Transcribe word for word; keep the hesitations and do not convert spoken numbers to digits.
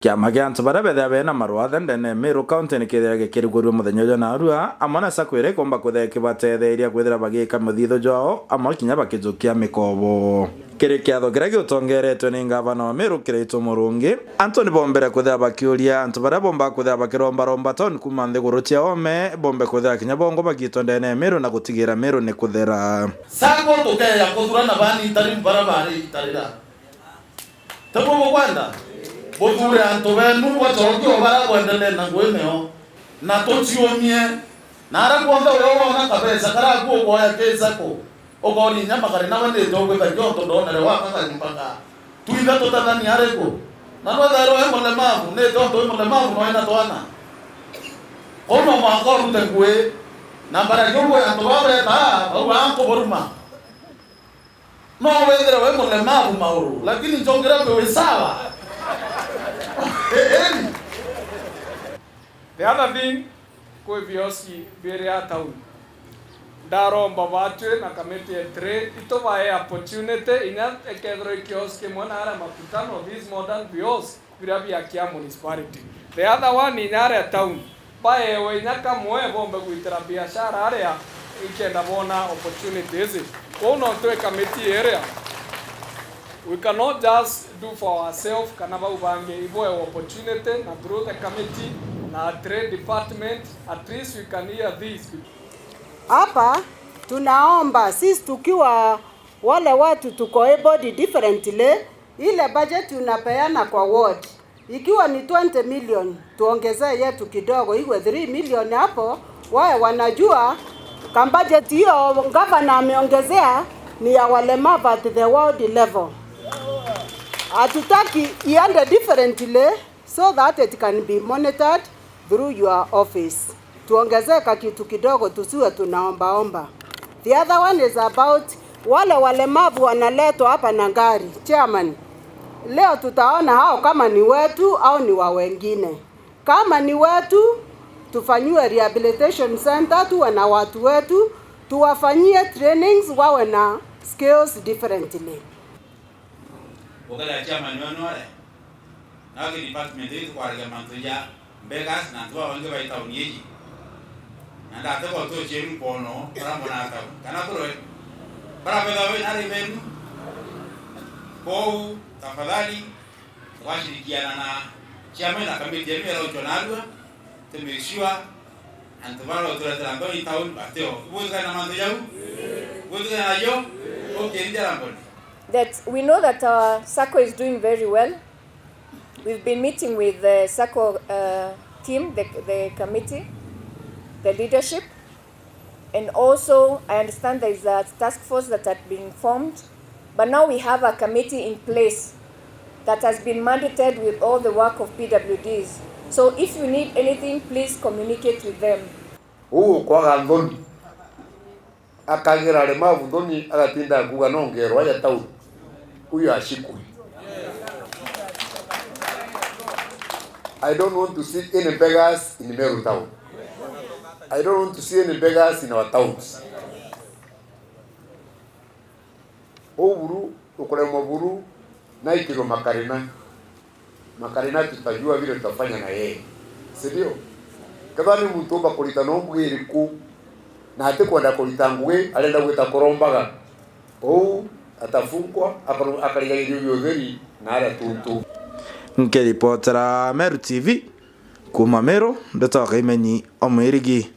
Kiama kia antu baria bethira bena marwathe ndene Meru County ni kethira gikirugurua muthenya uju narua, amwe na sacco iria ikomba kwithira ikibatetheria kwithira bagika muthitho jwao, amwe kinya bakijukia mikobo. Kiri kiatho kiria giutongeretwe ni ngavana wa Meru Kiraitu Murungi, antu ni bombere kwithira bakiuria antu baria bomba kwithira bakirombaromba town kuuma nthiguru cia oome bombe kwithira kinya bongo bagitwa ndene ya Meru na gutigira Meru ni kuthera. Sacco tukeeja kuthurana bani itari bara bari itarira. Tiguo bukwenda? Buthure antu benu bwacokie o baria bwendelee na ngugi neo, na tuciumie. Na aria kwonthe uria urona kabeca karaku ukoya ki sacco, ukooria inya Makarina we nite ugwita kio untu ndonere waka kanyumba ka. Twithe tutethanie ariku? Na nwethairwa wi mulemavu, nite untu wi mulemavu na wina twana? Kou no mwanka urute ngugi, na mbaragia uguo antu baa betaa, bau baa nkuburuma. No withire wi mulemavu mauru, lakini njongereku wi sawa. Eni. The other thing, kwi vioski biria town. Ndaromba batwi na committee ya trade, itubae opportunity, inya ikethirwa i kioski kimwe na aria Makutano, these modern vioski, biria biakia municipality. The other one inya aria town, baewe inya kamwe bombe gwitira biashara aria ikenda bona opportunities. Kou no twi committee iria. We cannot just do for ourselves kana bau bangi, iboe opportunity na through the committee na trade department, at least we can hear this. Hapa tunaomba sisi tukiwa wale watu tuko abled differently, ile budget unapeana kwa ward, ikiwa ni twenty million, tuongezee yetu kidogo, iwe three million hapo, wawe wanajua ka budget hiyo gavana ameongezea ni ya walemavu at the ward level. Hatutaki iende differently, so that it can be monitored through your office. Tuongezee ka kitu kidogo, tusiwe tunaombaomba. The other one is about wale walemavu wanaletwa hapa na gari. Chairman, leo tutaona hao kama ni wetu au ni wa wengine. Kama ni wetu, tufanyiwe rehabilitation center, tuwe na watu wetu, tuwafanyie trainings, wawe na skills differently. Ukaria chairman wenu are, nawe ki department ii tukwaragia mantu ja beggars na antu baba bangi bai tauni iji. Na ndatega utuchie nkwono bara mbona tauni. Kana kurwe, bara betha we nari benu. Kou, tafadhali, twashirikiana na chairman na kamiti yenu ya Rauchwa narua, to make sure antu bara uturetera nthoni town bateo. Ibwithikana na mantu jau? Ibwithikana najo? Okay, njara mboni. That we know that our sacco is doing very well. We've been meeting with the sacco, uh, team, the, the committee, the leadership, and also I understand there is a task force that had been formed, but now we have a committee in place that has been mandated with all the work of P W Ds. So if you need anything, please communicate with them. Uu ukwaga nthoni. Akagira alemavu nthoni, agatinda akuuga, "No ngerwa aja town, huyo ashikwe." I don't want to see any beggars in Meru town. I don't want to see any beggars in our towns. Uu buru ukuremwa buru, na ikirwe Makarina. Makarina tutajua vile tutafanya na yeye. Si ndio? Kethira ni muntu umba kurita no ngugi iriku, na atikwenda kurita ngugi, arenda gwita kurombaga. Uu atafungwa, akaru-, akarigagiririo utheri na aria tuntu. Nkiripotera Meru T V, kuuma Meru, ndeto Kaimenyi Omwirigi.